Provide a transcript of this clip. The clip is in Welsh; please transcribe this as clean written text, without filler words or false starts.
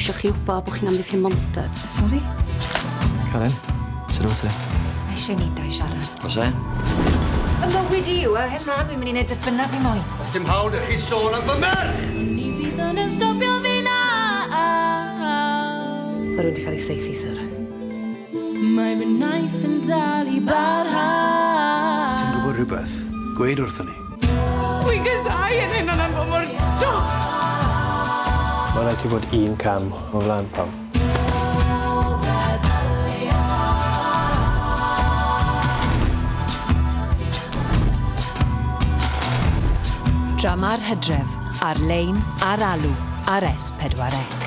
Dwi eisiau chi wybod bod chi'n amddiffyn monster. Sori? Karen, sut wyt ti? Mae eisiau ni dau siarad. Oes e? Y mywyd i yw e, hyn mlaen dwi'n mynd i wneud beth bynnag fi moyn. Os dim hawl 'da chi sôn am fy merch! Ni fydd yn y stopio fi nawr. Mae rhywun wedi cael ei saethu, syr. Mae fy nhaith yn dal i barhau. Ti'n gwybod rhywbeth? Gweud wrthon ni. Wi'n gysau yn hyn ond am fod mor dwp. Mae rhaid ti fod un cam o flaen pawb. Drama'r Hydref, ar-lein, ar alw, ar S4C.